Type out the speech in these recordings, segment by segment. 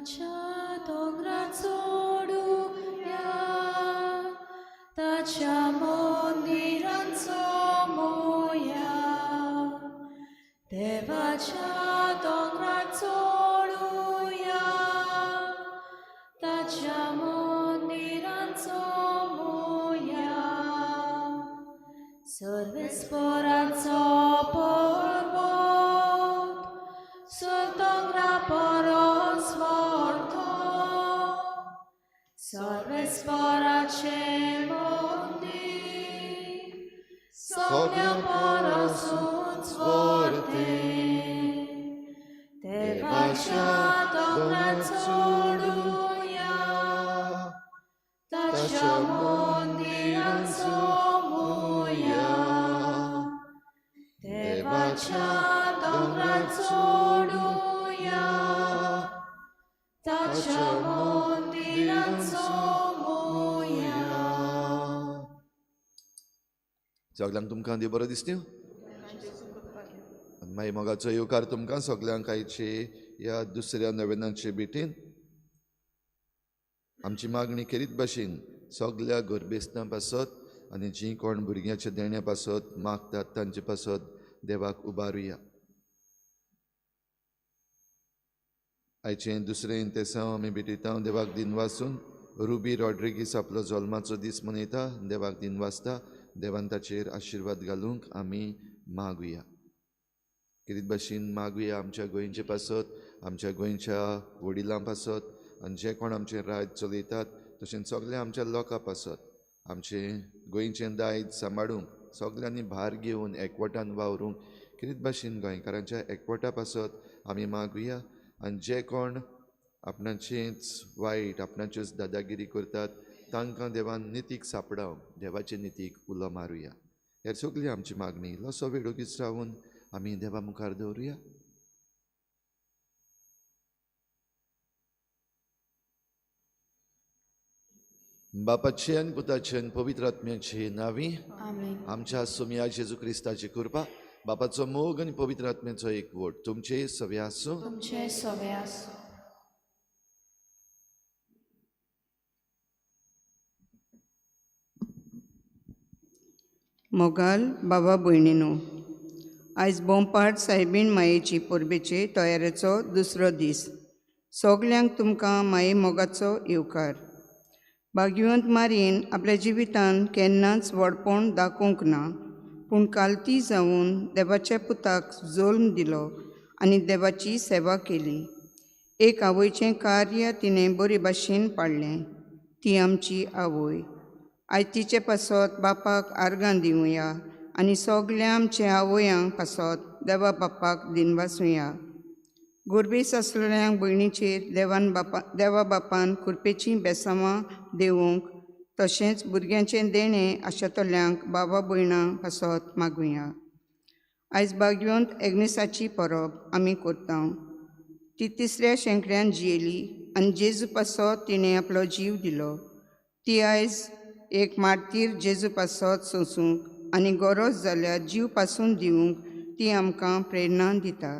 ताच्या दोंगरार चडुया, ताच्या मंदिरान सोमोया. देवाच्या दोंगरार चडुया, ताच्या मंदिरान सोमोया. सर्वेस्पराचो पर्वत, दोंगरा परस व्हडलो. सर्वेस्पराचें मंदीर सगळ्या परस उंच व्हडलें. देवाच्या दोंगरार चडुया, ताच्या मंदिरान सोमोया. देवाच्या दोंगरार चडुया, ताच्या मंदिरान सोमोया. सगल्यांक तुमकां देव बरो दिसता. आनी मागीर मोगाचो येवकार तुमकां सगल्यांक आयचे ह्या दुसऱ्या नवेनाचे भेटेन. आमची मागणी केरीत भाशेन सगल्या गरबेस्तां पासत आनी जीं कोण भुरग्यांच्या देण्या पासत मागतात तांचे पासत देवाक उबारुया. आयचें दुसरें इंतेसांव आमी भेटयता देवाक दिनवासून. रुबी रॉड्रिगीस आपलो जल्माचो दीस मनयता, देवाक दिनवासता. देवान ताचेर आशिर्वाद घालूंक आमी मागुया. कितें भाशेन मागुया आमच्या गोंयचे पासत, आमच्या गोंयच्या वडिलां पासत आनी जे कोण आमचें राज चलयतात तशेंच सगळ्या आमच्या लोकां पासत. आमचें गोंयचें दायज सांबाळूंक सगल्यांनी भार घेवन एकवटान वावरूंक कितें भाशेन गोंयकारांच्या एकवटा पासत आमी मागुया. आनी जे कोण आपणाचेच वायट, आपणाच्योच दादागिरी करतात तांकां देवान नितीक सापडावंक देवाचे नितीक उलो मारुया. हेर सगळी आमची मागणी इल्लोसो वेळ ओगीच रावून आमी देवा मुखार दवरुया. बापाचे आनी पुताचे आनी पवित्र आत्म्याचे नांवी आमेन. आमच्या सोमया जेजू क्रिस्ताची कृपा, बापाचो मोग आनी पवित्र आत्म्याचो एकवट तुमचे सवे आसूं. तुमचे सवे आसूं. मोगाल बाबा भयणीनो, आयज बोंपाड सायबीण मायेची परबेचे तयारेचो दुसरो दीस. सगल्यांक तुमकां माये मोगाचो येवकार. भाग्यवंत मारयेन आपल्या जिवितान केन्नाच व्हडपण दाखोवंक ना, पूण कालती जावन देवाच्या पुताक जल्म दिलो आनी देवाची सेवा केली. एक आवयचें कार्य तिणें बरे भाशेन पाडलें. ती आमची आवय. आयज तिचे पासत बापाक आर्गां दिवया आनी सगल्या आमच्या आवयांक पासत देवा बापाक दिनवासुया. गोरबेस आसलेल्यांक भयणीचेर देवान बापा देवा बापान कृपेचीं बेसांवां देवूंक तशेंच भुरग्यांचें देणें आशातल्यांक बाबा भयणां पासत मागुया. आयज भाग्यवंत एग्नेसाची परब आमी करता. ती तिसऱ्या शेंकड्यान जियेली आनी जेजू पासत तिणें आपलो जीव दिलो. ती आयज एक मार्तीर जेजू पासत सोंसूंक आनी गरज जाल्यार जीव पासून दिवंक ती आमकां प्रेरणा दिता.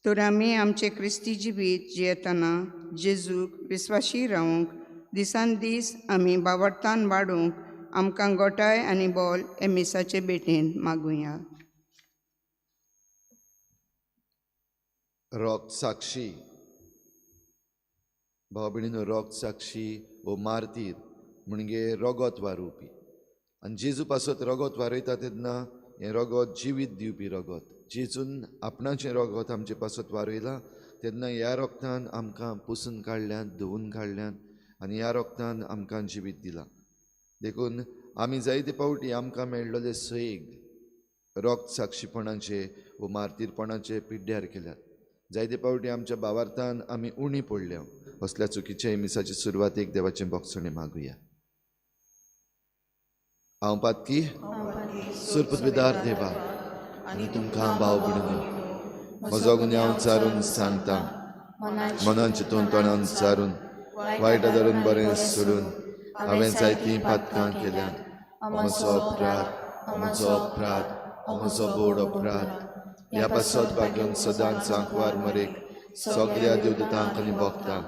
तर आमी आमचें क्रिस्ती जिवीत जियेतना जेजूक विस्वाशी रावंक दिसान दीस आमी बावडतान वाडूंक आमकां गोठाय आनी बोल हे मिसाचे भेटेन मागुया. रोग साक्षी भाव भयणीनो, रोग साक्षी वो मार्तीर म्हणजे रोगोत वारोवपी. आनी जेजू पासत रोगोत वारयता तेन्ना हें रोगोत जिवीत दिवपी रोगोत. जेजून आपणाचें रोगोत आमचे पासत वारयलां तेन्ना ह्या रोगतान आमकां पुसून काडल्यात, धुवून काडल्यात आनी ह्या रोगतान आमकां जिवीत दिलां. देखून आमी जायते फावटी आमकां मेळ्ळोले सैग रोग साक्षीपणाचे वो मार्तीरपणाचे पिड्ड्यार केल्यात. जायते फावटी आमच्या भावार्थान आमी उणी पडल्या. असल्या चुकीच्या मिसाचे सुरवातेक देवाचें बोगसणें मागुया. हांव पातकी सुरपुतविदार देवा आनी तुमकां भाव भयणीनो म्हजो गुन्यांव चारून सांगता. मनान चिंतून तोंडान चारून वायट धरून बरें सोडून हांवें जायतीं पातकां केल्यांत. म्हजो अपराध, म्हजो अपराध, म्हजो बोड अपराध. ह्या पासत भाग्योन सदांच आंकवार मरेक सगळ्या देवदूतांक आनी भक्तांक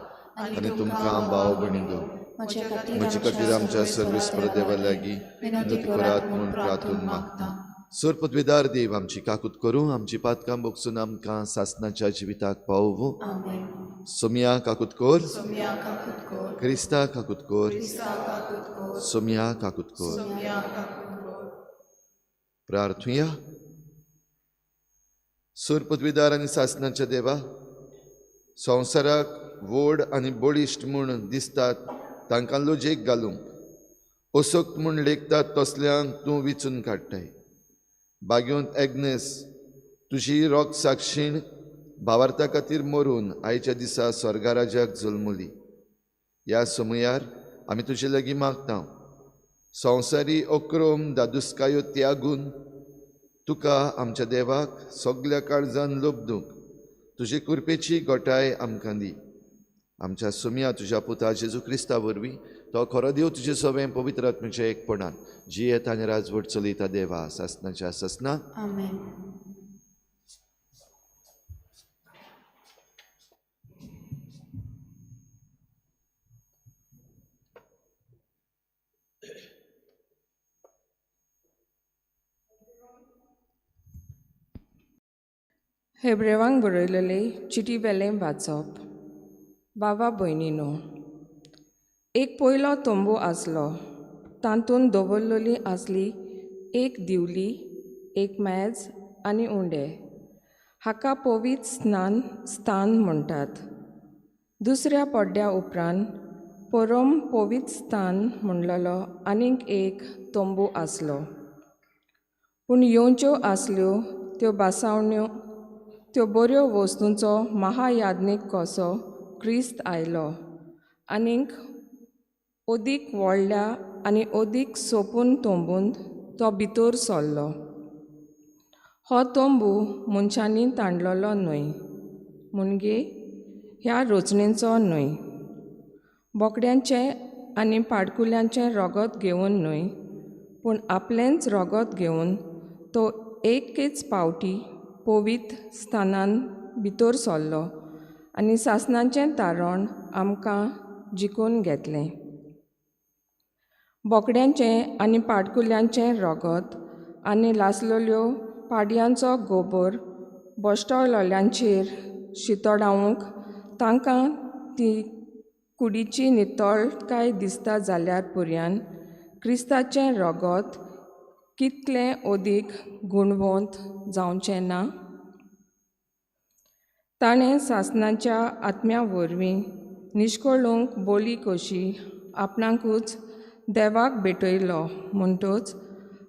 आनी तुमकां भाव भयणींनो म्हजे खातीर आमच्या सर्वेस्पर देवा लागीं विनंती करात म्हूण प्रार्थून मागता. सर पदवीदार देव आमची काकूत करूं, आमची पातकां भोगसून आमकां सासनाच्या जिविताक पावोवं. सोमया काकूत कर, क्रिस्ता काकूत कर, सोमया काकूत कर. प्रार्थुया. सर पदवीदार आनी सासनाच्या देवा, संवसाराक व्हड आनी बळिश्ट म्हूण दिसतात तांकां लजेक घालूंक असक्त म्हूण लेखतात तसल्यांक तूं विचून काडटाय. बाग्योंत एग्नेस तुजी रोग साक्षीण भावार्था खातीर मरून आयच्या दिसा स्वर्गाराजाक जल्मली. ह्या समयार आमी तुजे लागीं मागता, संवसारी अक्रम दादुस्कायो त्यागून तुका आमच्या देवाक सगल्या काळजान लब्दूंक तुजे कृपेची गोटाय आमकां दी. आमच्या सुमया तुज्या पुता जेजू क्रिस्ता वरवीं तो खरो देव तुजे सवें पवित्र आत्म्याच्या एकपणान जियेत आनी राजवट चलयता देवा सासनाच्या सासना. आमेन. हेब्रेवांक बरयलेले चिटी वेलें वाचप. बाबा भयणीनो, एक पयलो तंबू आसलो, तातूंत दवरलेली आसली एक दिवली, एक मेज आनी उंडे. हाका पवित्र स्नान स्थान म्हणटात. दुसऱ्या पड्ड्या उपरांत परम पवित्र स्थान म्हणलेलो आनीक एक तंबू आसलो, पूण येवच्यो आसल्यो त्यो बासावण्यो त्यो बऱ्यो वस्तूंचो महायाज्ञीक कसो क्रिस्त आयलो आनीक अदीक व्हडल्या आनी अदीक सोंपून तंबूंत तो भितर सरलो. हो तंबू मनशांनी तांडलेलो न्हय, म्हणजे ह्या रचणेचो न्हय, बोकड्यांचें आनी पाडकुल्यांचें रगत घेवन न्हय, पूण आपलेंच रगत घेवन तो एकच पावटी पवित्र स्थानान भितर सरलो आनी सासनाचें तारण आमकां जिखून घेतलें. बोकड्यांचें आनी पाडकुल्यांचें रगत आनी लासलेल्यो पाडयांचो गोबर भश्टलोल्यांचेर शितोडावंक तांकां ती कुडीची नितळकाय दिसता जाल्यार पुर्यान क्रिस्ताचें रगत कितलें अदीक गुणवंत जावचें ना? ताणें सासनाच्या आत्म्या वरवीं निश्कळूंक बोली कशी आपणाकूच देवाक भेटयलो, म्हणटच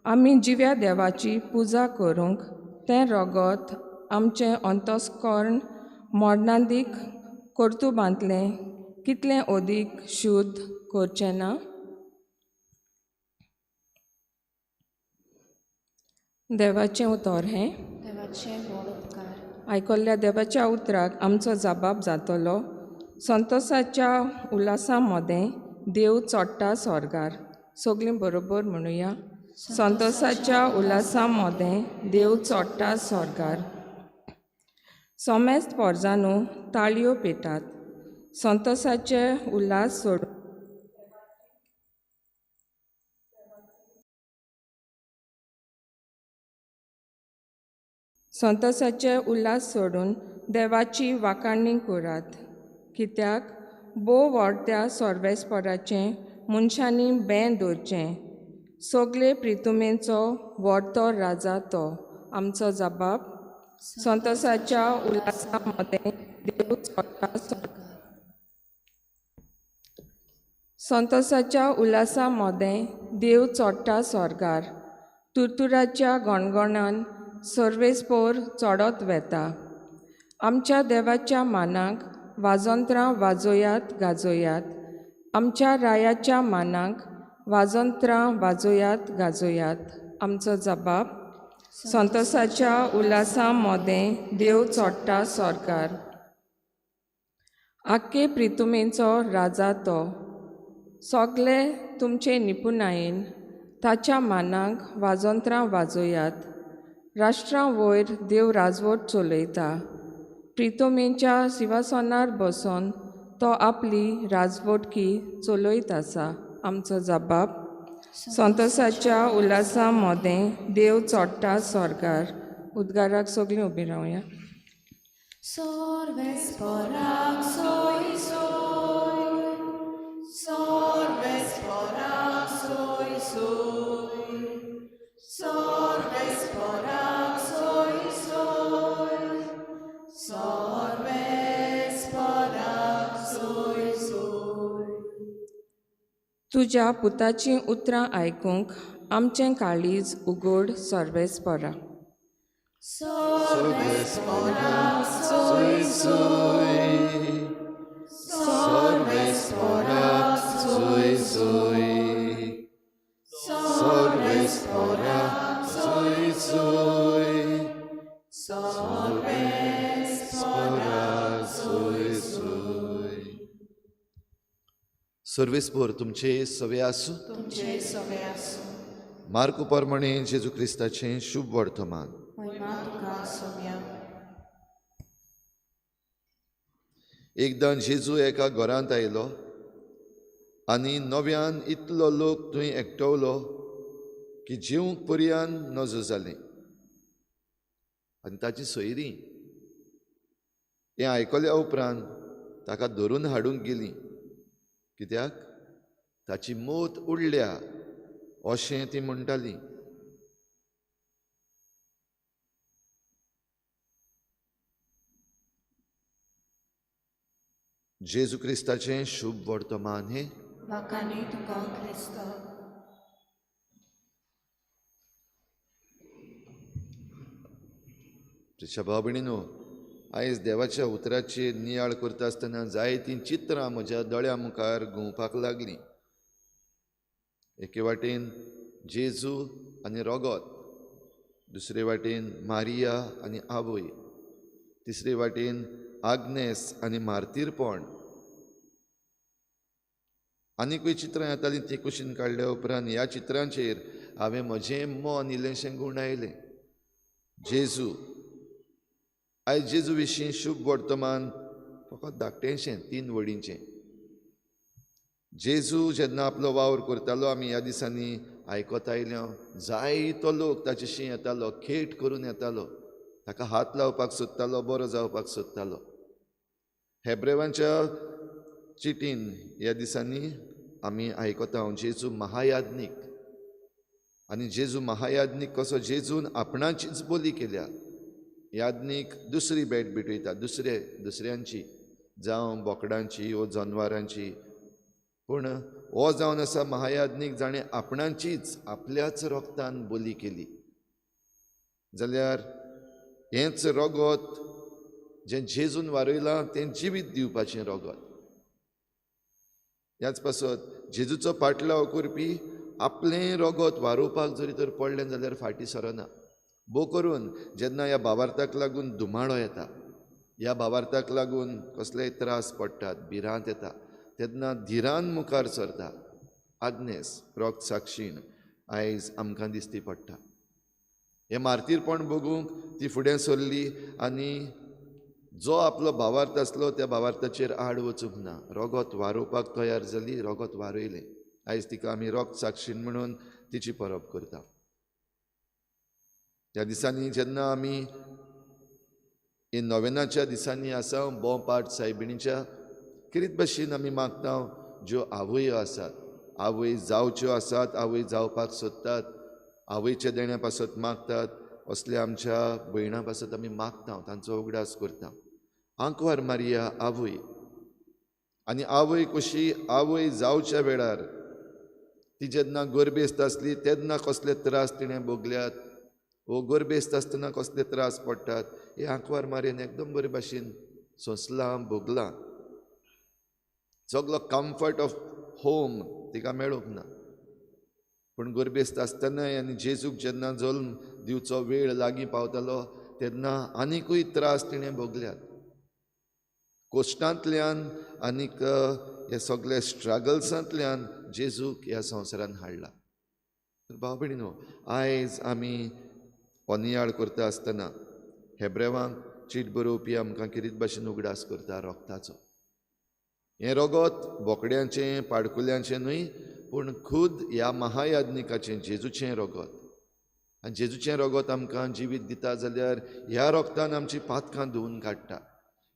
आमी जिव्या देवाची पुजा करूंक तें रगत आमचें अंतस्कर्ण मरणादीक कर्तुबांतलें कितलें अदीक शुद्ध करचें ना? देवाचें उतर हें. देवाचें व्हड उपकार. आयकल्ल्या देवाच्या उतराक आमचो जबाब जातलो. संतोसाच्या उल्हासा मदें देव चडटा स्वर्गार. सगळीं बरोबर म्हणुया, संतोसाच्या उल्हासा मदें देव चडटा स्वर्गार. सोमेस्त पोरजानू ताळयो पेटात, संतोसाचे उल्हास सोडून संतोसाचे उल्हास सोडून देवाची वाखाणी करात. कित्याक भोव व्हडत्या सर्वेस्पराचें मनशांनी बें दवरचें. सगळे प्रितुमेचो व्हडतो राजा तो. आमचो जबाब, संतोसाच्या उल्हासा मदें देव चडटा स्वर्गार. संतोसाच्या उल्हासा मदें देव चडटा स्वर्गार. तुरतुराच्या गणगणान सर्वेस्पोर चडत वेता. आमच्या देवाच्या मानाक वाजंत्रां वाजोयात गाजोयात. आमच्या रायाच्या मानाक वाजंत्रां वाजोयात गाजोयात. आमचो जबाब, संतोसाच्या उल्हासा मदें देव चडटा स्वर्गार. आख्खे प्रितुमेचो राजा तो. सगळे तुमचे निपुणायेन ताच्या मानाक वाजंत्रां वाजोयात. राष्ट्रां वयर देव राजवट चलयता. प्रितोमेच्या शिवासनार बसून तो आपली राजवटकी चलयत आसा. आमचो जबाब संतोसाच्या उल्हासा मदें देव चोडटा स्वर्गार. उद्गाराक सगळीं उबीं रावया. Sorvespora soy soy, sorvespora soy soy, sorvespora soy soy, sorvespora soy soy. तुज्या पुताचीं उतरां आयकूंक आमचें काळीज उगड सर्वेस्परा. Sorvespora soy soy, sorvespora soy soy, sorvespora soy soy, sorvespora soy soy. सर्वेस्पोर तुमचे सवे आसूं. तुमचे सवे आसूं. मार्कू प्रमाणे जेजू क्रिस्ताचें शुभ वर्तमान. महिमा तुका सोम्या. एकदां जेजू एका घरांत आयलो आनी नव्यान इतलो लोक थंय एकटवलो की जेवंक पर्यान नजो जालें. आनी ताची सोयरीं हें आयकल्या उपरांत ताका धरून हाडूंक गेलीं, कित्याक ताची मोत उडल्या अशें ती म्हणटाली. जेजू क्रिस्ताचें शुभ वर्तमान हें. वाखाणी तुका क्रिस्त. प्रिय भाव भयणीनो, आयज देवाच्या उतराचेर नियाळ करता आसतना जायतीं चित्रां म्हज्या दोळ्यां मुखार घुंवपाक लागलीं. एके वाटेन जेजू आनी रोगोत, दुसरे वाटेन मारिया आनी आवय, तिसरे वाटेन आग्नेस आनी मार्तीरपण. आनीकूय चित्रां येतालीं ती कुशीन काडल्या उपरांत ह्या चित्रांचेर हांवें म्हजें मन इल्लेंशें गुंडायलें. जेजू, आयज जेजू विशीं शुभ वर्तमान फकत धाकटेंशें 3 वडींचें. जेजू जेन्ना आपलो वावर करतालो आमी ह्या दिसांनी आयकत आयल्या, जायतो लोक ताचेशी येतालो, खेट करून येतालो, ताका हात लावपाक सोदतालो, बरो जावपाक सोदतालो. हेब्रेवांच्या चिटीन ह्या दिसांनी आमी आयकता जेजू महायाज्ञीक. आनी जेजू महायाज्ञीक कसो जेजून आपणाचीच बोली केल्या. याज्ञीक दुसरी भेट भेटयता, दुसऱ्यांची, जावं बोकडांची वो जनवारांची, पूण हो जावन आसा महायाज्ञीक जाणें आपणाचीच आपल्याच रोगतान बोली केली. जाल्यार हेंच रोगत जें जेजून वारयलां तें जिवीत दिवपाचें रोगत. ह्याच पासत जेजूचो पाटलाव करपी आपलें रोगत वारोवपाक जरी तर पडलें जाल्यार फाटीं सरना. भोव करून जेन्ना ह्या भावार्थाक लागून धुमाळो येता, ह्या भावार्थाक लागून कसलेय त्रास पडटात, भिरांत येता, तेन्ना धिरान मुखार सरता आग्नेस रोग साक्षीण आयज आमकां दिसती पडटा. हें मार्तीरपण बघूंक ती फुडें सरली आनी जो आपलो भावार्थ आसलो त्या भावार्थाचेर आड वचूंक ना, रोगत वारोवपाक तयार जाली, रोगत वारयलें. आयज तिका आमी रोग साक्षीण म्हणून तिची परब करता. त्या दिसांनी जेन्ना आमी हे नोवेनाच्या दिसांनी आसा, बोंपाट सायबिणीच्या किरीत भशेन आमी मागता ज्यो आवयो आसात, आवय जावच्यो आसात, आवय जावपाक सोदतात, आवयच्या देण्या पासत मागतात, असल्या आमच्या भयणां पासत आमी मागता, तांचो उगडास करता. आंकवार मारिया आवय, आनी आवय कशी आवय जावच्या वेळार ती जेन्ना गर्भेस्त आसली तेन्ना कसले त्रास तिणें भोगल्यात, वो गर्भेस्त आसतना कसले त्रास पडटात, हे आंकवार मारयेन एकदम बरे भाशेन सोंसलां, भोगलां. सगलो कम्फर्ट ऑफ होम तिका मेळूंक ना, पूण गर्भेस्त आसतनाय आनी जेजूक जेन्ना जल्म दिवचो वेळ लागीं पावतालो तेन्ना आनिकूय त्रास तिणें भोगल्यात. कोश्टांतल्यान आनीक हे सगळे स्ट्रगल्सांतल्यान जेजूक ह्या संवसारान हाडला. तर भाव भयणीनो, आयज आमी हो नियाळ करता आसतना हेब्रेवांक चीट बरोवपी आमकां किरीत भाशेन उगडास करता रोगताचो. हें रोगत बोकड्यांचें पाडकुल्यांचें न्हय, पूण खुद ह्या महायाज्ञिकाचें जेजूचें रोगत. आनी जेजूचें रोगत आमकां जिवीत दिता जाल्यार ह्या रोगतान आमची पातकां धुवन काडटा,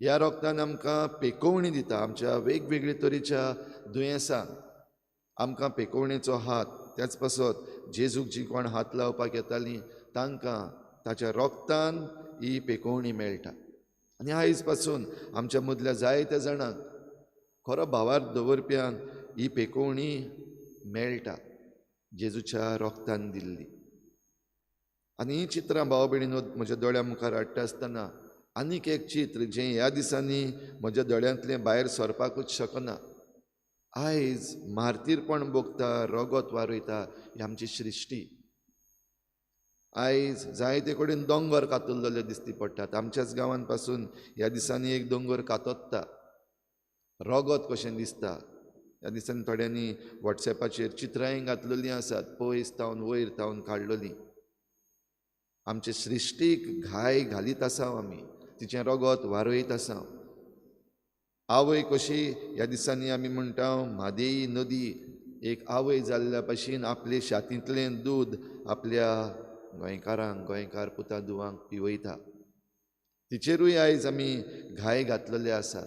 ह्या रोगतान आमकां पेकोवणी दिता. आमच्या वेगवेगळे तरेच्या दुयेंसांक आमकां पेकोवणेचो हात, त्याच पासत जेजूक जी कोण हात लावपाक येतालीं तांकां ताच्या रोगतान ही पेकोवणी मेळटा. आनी आयज पासून आमच्या मदल्या जायत्या जाणांक खरो भावार्थ दवरप्यांक ही पेकोवणी मेळटा जेजूच्या रोगतान दिल्ली. आनी ही चित्रां भाव भयणीनो म्हज्या दोळ्या मुखार हाडटा आसतना आनीक एक चित्र जें ह्या दिसांनी म्हज्या दोळ्यांतलें भायर सरपाकूच शकना. आयज मार्तीरपण भोगता, रोगत वारयता ही आमची सृश्टी. आयज जायते कडेन दोंगर कातरलेले दिसती पडटात. आमच्याच गांवान पासून ह्या दिसांनी एक दोंगर कातरता, रोगत कशें दिसता. ह्या दिसांनी थोड्यांनी वॉट्सएपाचेर चित्रांय घातलेलीं आसात, पयस तावन वयर तावन काडलेलीं. आमचे सृश्टीक घाय घालीत आसा आमी, तिचें रोगत वारयत आसा. आवय कशी ह्या दिसांनी आमी म्हणटा म्हादेई नदी एक आवय जाल्ल्या भशेन आपले छातींतलें दूद आपल्या गोंयकारांक, गोंयकार पुता धुवांक पिवयता. तिचेरूय आयज आमी घाय घातलेले आसात.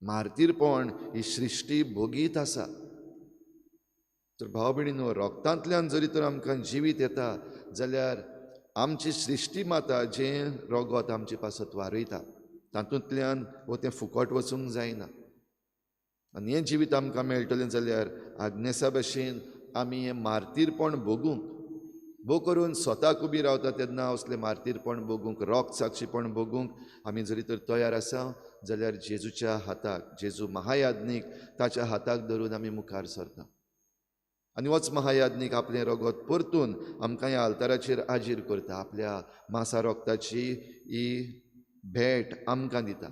मार्तीरपण ही सृश्टी भोगीत आसा. तर भाव भयणीनो, रोगतांतल्यान जरी तर आमकां जिवीत येता जाल्यार आमची सृश्टी माता जें रोगत आमचे पासत वारयता तातूंतल्यान वो तें फुकट वचूंक जायना. आनी हें जिवीत आमकां मेळटलें जाल्यार आग्नेसा भशेन आमी हें मार्तीरपण भोगूंक, भोव करून स्वताक उबी रावता तेन्ना असलें मार्तीरपण भोगूंक, रोग साक्षीपण भोगूंक आमी जरी तर तयार आसा जाल्यार जेजूच्या हाताक, जेजू महायाज्ञीक ताच्या हाताक धरून आमी मुखार सरता. आनी होच महायाज्ञीक आपलें रोगत परतून आमकां ह्या आल्ताराचेर आजीर करता, आपल्या मासा रोगताची ही भेट आमकां दिता.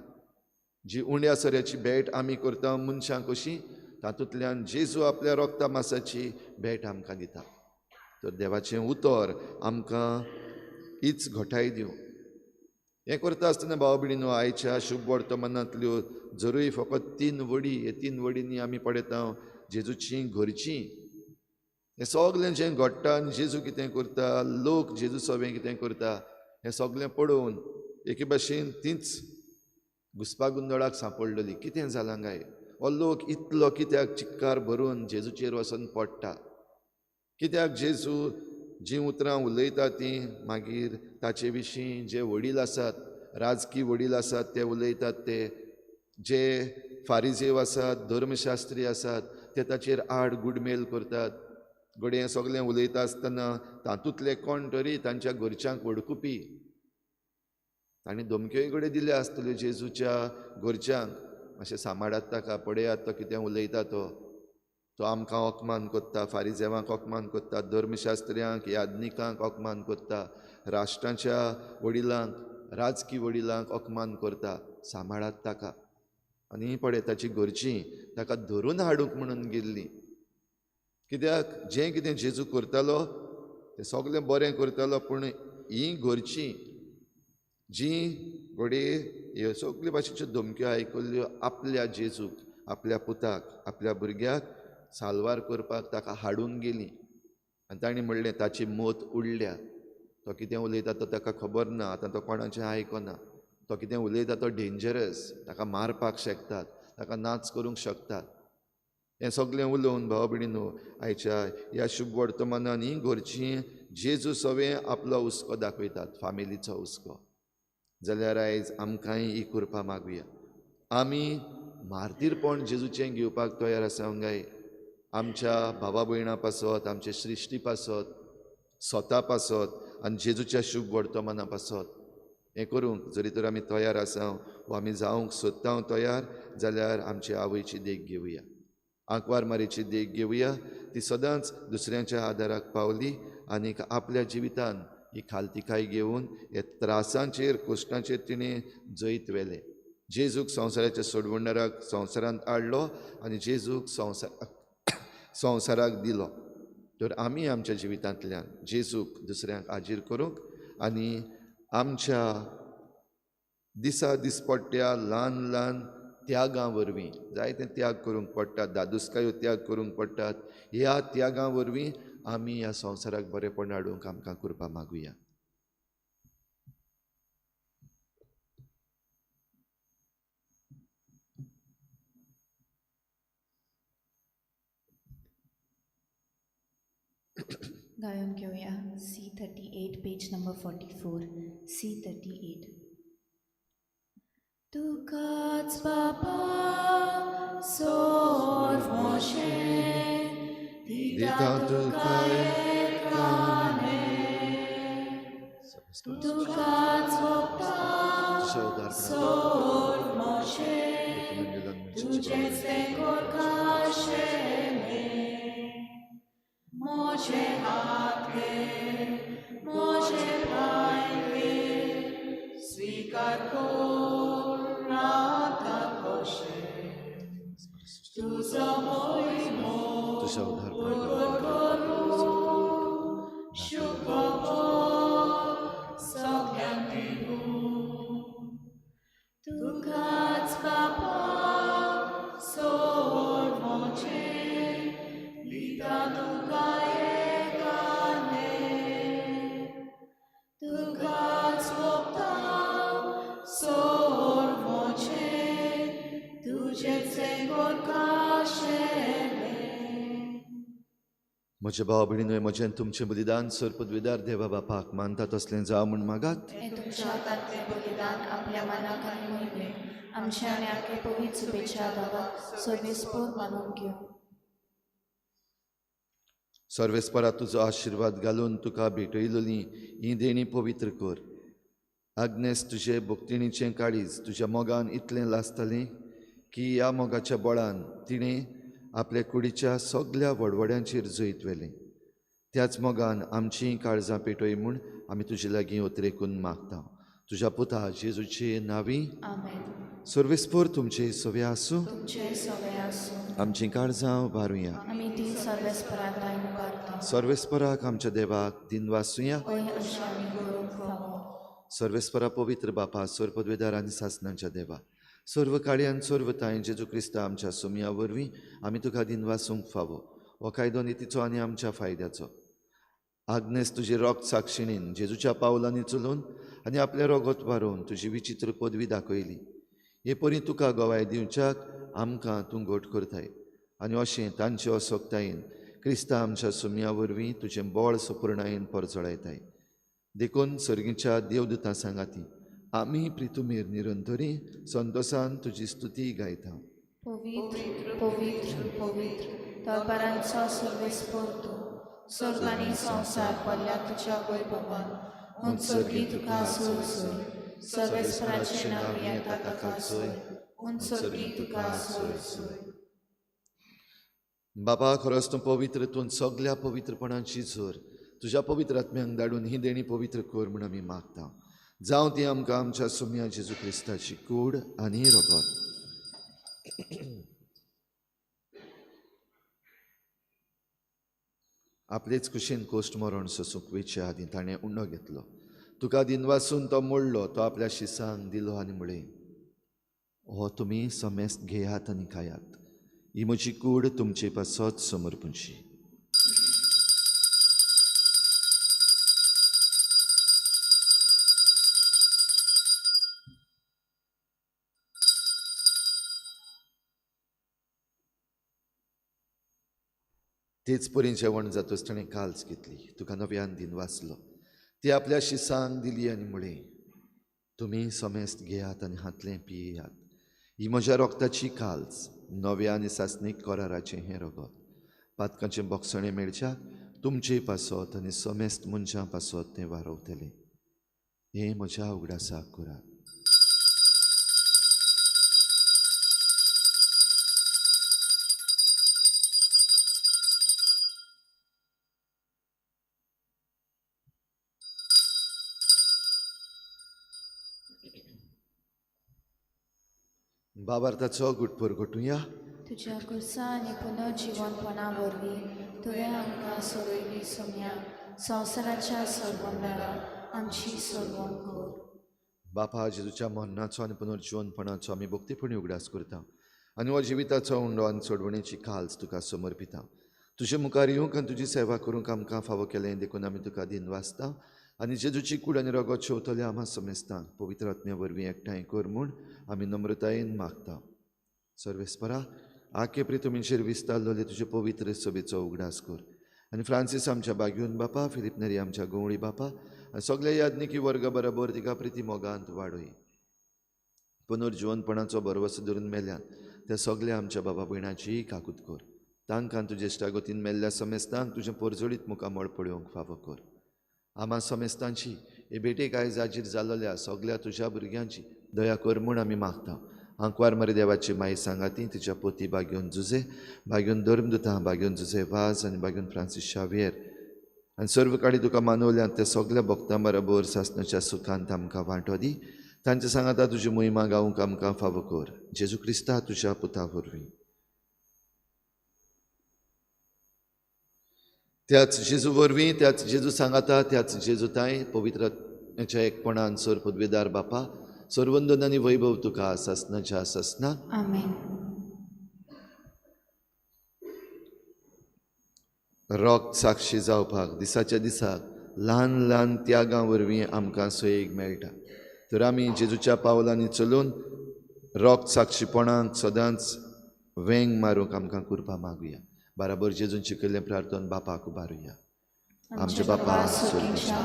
जी उण्या सोऱ्याची भेट आमी करता मनशां कशी, तातूंतल्यान जेजू आपल्या रोगता मासाची भेट आमकां दिता. तर देवाचें उतर आमकां हीच घटाय दिवं. हें करता आसतना भाव भयणीनो, आयच्या शुभ वर्तमानांतल्यो जरूय फकत 3 वडी, हे 3 वडींनी आमी पळयता जेजूचीं घरचीं हें सगलें जें घडटा आनी जेजू कितें करता, लोक जेजू सवें कितें करता, हें सगलें पळोवन एके भाशेन तींच घुस्पागुंदळाक सांपडलेली. कितें जालां काय, हो लोक इतलो कित्याक चिक्कार भरून जेजूचेर वचून पडटा, कित्याक जेजू जीं उतरां उलयता तीं मागीर ताचे विशीं जे वडील आसात, राजकी वडील आसात ते उलयतात, ते जे फारिजेव आसात, धर्मशास्त्री आसात ते ताचेर आड गुडमेल करतात. घडये हें सगलें उलयता आसतना तातूंतले कोण तरी तांच्या घरच्यांक वडकुपी, तांणी धमक्योय घडये दिल्या आसतल्यो जेजूच्या घरच्यांक, मातशें सांबाळात ताका, पळयात तो कितें उलयता, तो तो आमकां अपमान करता, फारिजेवांक अपमान करता, धर्मशास्त्र्यांक, याज्ञिकांक अपमान करता, राष्ट्रांच्या वडिलांक, राजकी वडिलांक अपमान करता, सांबाळात ताका. आनी पळय ताची घरचीं ताका धरून हाडूंक म्हणून गेल्लीं, कित्याक जें कितें जेजू करतालो तें सगलें बरें करतालो, पूण हीं घरचीं जीं घडये ह्यो सगल्यो भाशेच्यो धमक्यो आयकल्ल्यो आपल्या जेजूक, आपल्या पुताक, आपल्या भुरग्याक साल्वार करपाक ताका हाडून गेलीं. आनी तांणी म्हणलें ताची मत उडल्या, तो कितें उलयता तो ताका खबर ना, आतां तो कोणाचें आयकना, तो कितें उलयता तो डेंजरस, ताका मारपाक शकतात, ताका नाच करूंक शकतात. हें सगलें उलोवन भाव भयणीनो, आयच्या ह्या शुभ वर्तमानान हीं घरचीं जेजू सवें आपलो हुस्को दाखयतात, फामिलीचो हुस्को. जाल्यार आयज आमकांय ही कृपा मागुया, आमी मार्तीरपण जेजूचें घेवपाक तयार आसा काय? आमच्या भावा भयणां पासत, आमचे सृश्टी पासत, स्वता पासत आनी जेजूच्या शुभ वर्तमाना पासत हें करूंक जरी तर आमी तयार आसा वा आमी जावंक सोदता तयार जाल्यार आमचे आवयची देख घेवया, आंकवार मारीची देख घेवया. ती सदांच दुसऱ्यांच्या आदाराक पावली आनीक आपल्या जिवितान ही खालतिकाय घेवन हे त्रासांचेर, कश्टांचेर तिणें जैत व्हेलें. जेजूक संवसाराच्या सोडवणदाराक संवसारांत हाडलो आनी जेजूक संवसाराक दिलो. तर आमी आमच्या जिवितांतल्यान जेजूक दुसऱ्यांक हाजीर करूंक आनी आमच्या दिसा दिसपट्ट्या ल्हान ल्हान त्यागां वरवीं, जायते त्याग करूंक पडटात, दादुसकायो त्याग करूंक पडटात, ह्या त्यागां वरवीं आमी ह्या संवसाराक बरेपण हाडूंक आमकां कृपा मागुया. गायन घेवया C38 page number 44 C38. तुकाच बापा सोर मोशे दिता तुका एकाने, तुकाच बापा सोर मोशे तुझेच तें कोरकाशेले, मोजे हात घे मोजे पांय घे स्वीकार कर नाथा खोशे, तुजो मोहिमो करूं शुभो सगळ्यांक दिवूं, तुकाच बापा सोड मोजे दिता तुका एकाने, तुकाच वोगता सोड मोजे तुजेच तें कोरकाशेले. म्हजे भाव भयणीनो, म्हजें तुमचें बलिदान सर पदवीदार देवा बापाक मानता तसलें जावं म्हूण मागात. हें तुमच्या हातांतलें बलिदान आपल्या मनाक आनी मोहिमेक आमच्या आनी आख्या पवित्र सुबेच्या गांवाक सर्वेस्पोर मानून घेवं. सर्वेस्परा तुजो आशिर्वाद घालून तुका भेटयलोली ही देणी पवित्र कर. आग्नेस तुजे भक्तिणीचें काळीज तुज्या मोगान इतलें लासतालें की ह्या मोगाच्या बळान तिणें आपल्या कुडीच्या सगल्या वडवड्यांचेर जैत व्हेलें. त्याच मोगान आमचीं काळजां पेटय म्हूण आमी तुजे लागीं उतरेकून मागता. तुज्या पुता जेजूचे नांवी आमेन. सर्वेस्पोर तुमचे सवे आसूं, तुमचे सवे आसूं. आमचीं काळजां उबारुया. आमी ती सर्वेस्पराक उबारता. सर्वेस्पराक आमच्या देवाक दिनवासुया. हय अशें आमी करूंक फावो. सर्वेस्परा पवित्र बापा, सर्व पदवेदार आनी सासणांच्या देवा, सर्व काळयान सर्व तांय जेजू क्रिस्ता आमच्या सुमया वरवीं आमी तुका दिनवासूंक फावो. हो कायदो नितीचो आनी आमच्या फायद्याचो. आग्नेस तुजी रोग साक्षिणीन जेजूच्या पावलांनी चलून आनी आपलें रोगत वारोवन तुजी विचित्र पदवी दाखयली. हे परी तुका गवाय दिवच्याक आमकां तूं घट करताय आनी अशें तांचे असक्तायेन क्रिस्ता आमच्या सुमया वरवीं तुजें बळ सपुर्णायेन परजळायताय. देखून सर्गीच्या देवदूतां सांगाती आमी प्रितुमेर निरंतरी संतोसान तुजी स्तुती गायता. पवित्र पवित्र पवित्र तळपारांचो सर्वेस्पोर तूं, स्वर्ग आनी संवसार पडल्या तुज्या वैभवान. उंच सर्गी तुका सोय सोय, सर्वेस्पराचें नांव येता ताका सोय, उंच सर्गी तुका सोय सोय. बाबा, खरोच तूं पवित्र, तूं सगल्या पवित्रपणाची जोर. तुज्या पवित्र आत्म्यांक धाडून ही देणी पवित्र कर म्हूण आमी मागता. जावं ती आमकां आमच्या सुमया जेजू क्रिस्ताची कूड आनी रगत. आपलेच कुशीन कोश्ट मरण सोसूंक वेच्या आदीं ताणें उंडो घेतलो. तुका दिनवासून तो मोडलो, तो आपल्या शिसांक दिलो आनी म्हळें, हो तुमी समेस्त घेयात आनी खायात, ही म्हजी कूड तुमचे पासत समर्पूची. तेच परी जेवण जातच ताणें काल्स घेतली, तुका नव्यान दिन वाचलो, ती आपल्या शिसांक दिली आनी म्हळें, तुमी समेस्त घेयात आनी हातलें पियेयात, ही म्हज्या रोगताची काल्स, नव्या आनी सासणीक कराराचें हें रगत, पातकांचें बोगसणें मेळच्याक तुमचे पासत आनी समेस्त मनशां पासत तें वारवतलें. हें म्हज्या उगडासाक करात. बाबार्थाचो गुटपोर घोटुया. तुज्या कुर्सा आनी पुनर्जिवनपणा वरवीं तुवें आमकां सोडयली सोम्या, संवसाराच्या सोडवणदारा आमची सोडवण कर. बापा, जेजूच्या मरणाचो आनी पुनर्जिवनपणाचो आमी भक्तीपणी उगडास करता आनी हो जिविताचो उंडो आनी सोडवणेची काल्स तुका समर्पिता. तुजे मुखार येवंक आनी तुजी सेवा करूंक आमकां फावो केलें देखून आमी तुका दिनवासता आनी जेजूची कूड आनी रगत शेवतले आमा समेस्तांक पवित्र आत्म्या वरवीं एकठांय कर म्हूण आमी नम्रतायेन मागता. सर्वेस्परा, आखे प्रितुमीचेर विस्तारलेले तुजे पवित्र सभेचो उगडास कर आनी फ्रांसीस आमच्या बागयून बापा, फिलीप नेरी आमच्या गवळी बापा आनी सगल्या याज्ञिकी वर्गा बरोबर तिका प्रिती मोगांत वाडय. पुनर्जिवनपणाचो भरवसो धरून मेल्यान त्या सगल्या आमच्या बाबा भयणाचीय काकूत कर. तांकां तुजे इश्टागतीन मेल्ल्या समेस्तांक तुजें पोरजोळीत मुखामळ पळोवंक फावो कर. आमा समेस्तांची हे भेटेक आयज हाजीर जाल्ल्या सगल्या तुज्या भुरग्यांची दया कर म्हूण आमी मागता. आंकवार मरे देवाची माई सांगाती तिच्या पोती बागेवन जुजे, बागेवन धर्मदुता, बागेवन जुजे वाज आनी बागेवन फ्रांसीस शावियर आनी सर्व काडी तुका मानवल्यात त्या सगल्या भक्तां बरोबर सासणाच्या सुखांत आमकां वांटो दी. तांच्या सांगाता तुजी मोहिमा गावंक आमकां फावो कर. जेजू क्रिस्ता तुज्या पुता वरवीं. त्याच जेजू वरवीं, त्याच जेजू सांगाता, त्याच जेजू तांय पवित्र एकपणान सर पदवेदार बापा, सर्वंदन आनी वैभव तुका सासणाच्या सासना. आमेन. रक्त साक्षी जावपाक दिसाच्या दिसाक ल्हान ल्हान त्यागां वरवीं आमकां सोयीक मेळटा. तर आमी जेजूच्या पावलांनी चलून रक्त साक्षीपणाक सदांच वेंग मारूंक आमकां कृपा मागुया. बराबर जेजून शिकयल्लें प्रार्थन बापाक उबारुया. आमच्या बापा स्वर्गाच्या,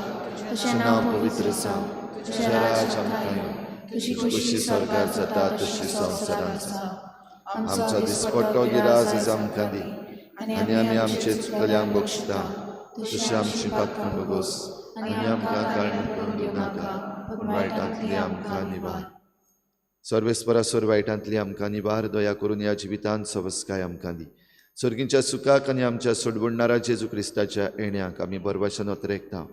तुजें नांव पवित्र जावं, तुजें राज आमकां येवं, तुजी खुशी स्वर्गार जाता तशी संवसारांत जावं. आमचो दिसपट्टो गिरास आयज आमकां दी आनी आमी आमचे चुकल्यांक बक्षता तशी आमची पातकां भोगोस आनी आमकां काळणी करून दिवं नाका, पूण वायटांतली आमकां निवार. सर्वेस्परा सर वायटांतली आमकां निवार. दया करून ह्या जिवितांत सवस्काय आमकां दी. सर्गींच्या सुखाक आनी आमच्या सोडवणणारा जेजू क्रिस्ताच्या येण्याक आमी बरवाशान अतरेकता.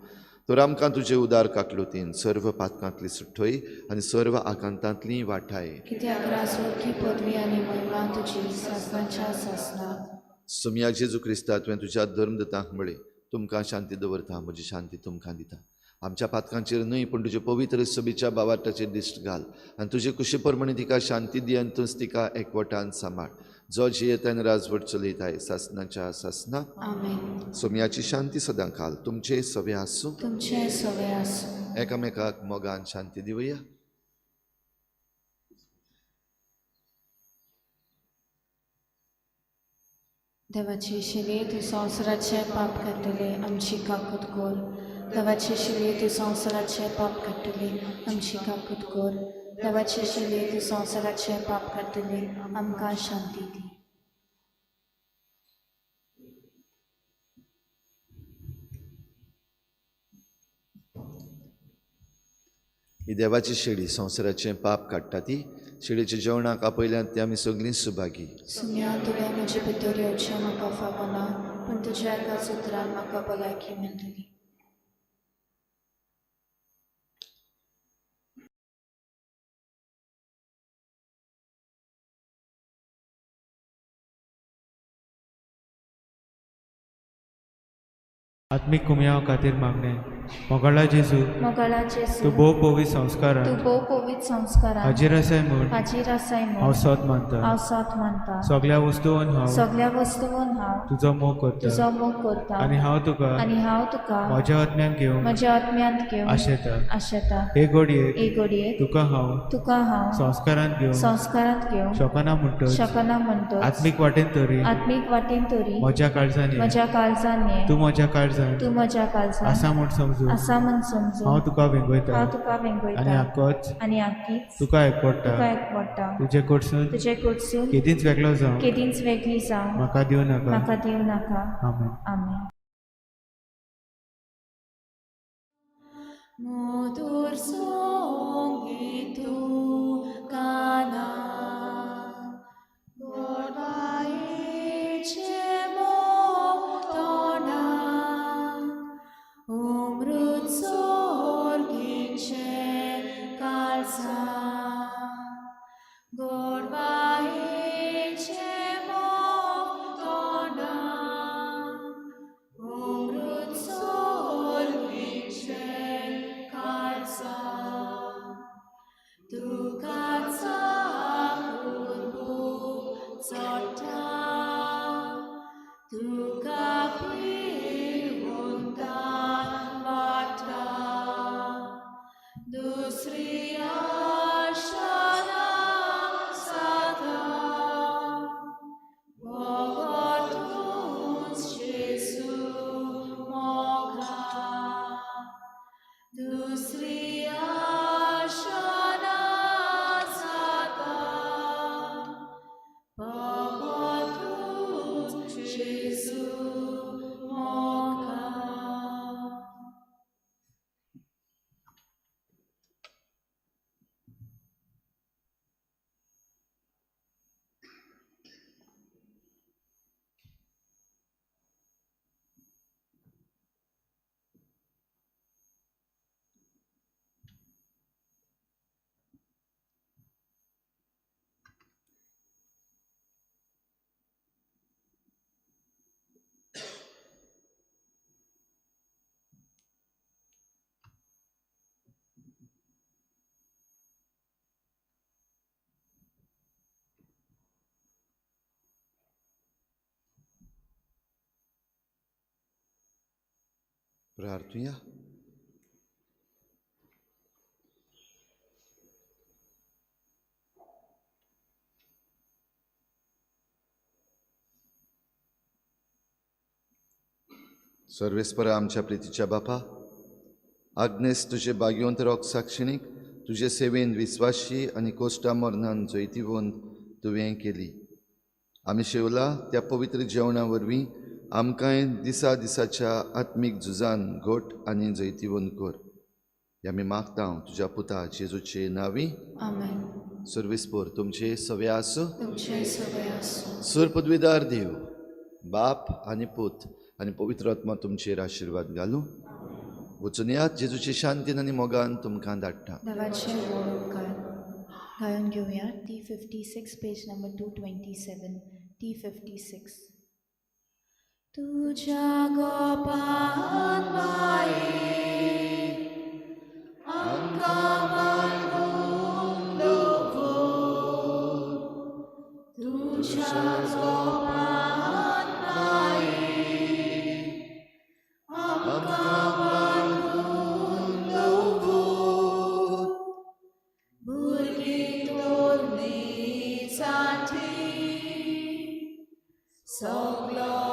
तर आमकां तुजे उदार काकलुतीन सर्व पातकांतली सुठोय आनी सर्व आकांतांतली वाठाय. कित्याक राजवटकी पदवी आनी महिमा तुजी सासणाच्या सासणाक. सोमया जेजू क्रिस्ता, तुवें तुज्या धर्मदूतांक म्हळें, तुमकां शांती दवरता, म्हजी शांती तुमकां दिता. आमच्या पातकांचेर न्हय पूण तुजे पवित्र सभेच्या बावार्टाचेर दिश्ट घाल आनी तुजे कुशी प्रमाणे तिका शांती दी आनी तूंच तिका एकवटान सांबाळ. जो जियेता आनी राजवट चलयताय सासणाच्या सासना. आमेन. सोमयाची शांती सदां काल तुमचे सवे आसूं, तुमचे सवे आसूं. एकामेकाक मोगान शांती दिवया. देवाची शिले तूं संवसाराचें पाप काडटले, आमची काकूत कर. देवाची शिले तूं संवसाराचें पाप काडटले, आमची काकूत कर. देवाची शिले तूं संवसाराचें पाप काडटले, आमकां शांती दी. ही देवाची शेळी संवसाराचें पाप काडटा ती शेळीच्या जेवणाक आपयल्यात ती आमी सगळीं सुभागी. सुम्या, तुवें म्हजे भितर येवचें म्हाका फावना, पूण तुज्या एकाच उतरान म्हाका भलायकी मेळटली. आत्मीक कुमयाव खातीर मागणें. मोगाळा जेजू, मोगाळा जेजू, तूं भोव पवित्र संस्कारान, तूं भोव पवित्र संस्कारान हाजीर आसाय म्हूण, हाजीर आसाय म्हूण हांव सत मानता, हांव सत मानता. सगल्या वस्तून हांव, सगल्या वस्तून हांव तुजो मोग करता, तुजो मोग करता आनी हांव तुका, आनी हांव तुका म्हज्या आत्म्यान घेवंक, म्हज्या आत्म्यांत घेवंक आशेता, आशेता. हे घडयेक, हे घडयेक तुका हांव, तुका हांव संस्कारांत घेवंक, संस्कारांत घेवंक शकना म्हणटच, शकना म्हणटच, आत्मीक वाटेन तरी, आत्मीक वाटेन तरी म्हज्या काळजान ये, म्हज्या काळजान ये, तूं म्हज्या काळजान, तूं म्हज्या काळजान आसा म्हूण समजून, आसा म्हूण समजून, हांव तुका वेंगयता, हांव तुका वेंगयता आनी आकोच, आनी आकीच तुका एकवटा, तुका एकवटा. तुजे कडसून, तुजे कडसून केदींच वेगळो जावं, केदींच वेगळी जावं म्हाका दिवं नाका, म्हाका दिवं नाका. आमेन. आमेन. मधुर संगीत गाना गोडायेचे मोतोना अमृत सोर्गीचे काळजा गोडवायेचे मोतोना अमृत सोर्गीचे काळजा. पडटा तुका पिवून तान वाडटा दुसरी आशा ना जाता बगर तूंच जेजू मोगा दुसरी आशा ना जाता बगर तूंच जेजू मोगा. प्रार्थुया. सर्वेस्परा आमच्या प्रितीच्या बापा, आग्नेस तुजे भाग्यवंत रोग साक्षिणीक तुजे सेवेन विस्वाशी आनी कोश्टा मरणान जैतिवंत तुवें केली. आमी शेवला त्या पवित्र जेवणा वरवीं आमकांय दिसा दिसाच्या आत्मीक झुजान घट आनी जैतिवंत कर. हे आमी मागता तुज्या पुता जेजूचे नांवी. आमेन. सर्वेस्पर तुमचे सवे आसूं. तुमचे सगळे आसूं. सुर पदवीदार देव बाप आनी पूत आनी पवित्र आत्मा तुमचेर आशिर्वाद घालूं. वचून यात जेजूचे शांतीन आनी मोगान तुमकां धाडटा. देवाचे व्हड उपकार. गायोन घेवया T56 page number 227 T56. तुझ्या गोपान माये आमकां मागून दवर तुझ्या गोपान माये आमकां मागून दवर भुरगीं तोरणी साठी सगलो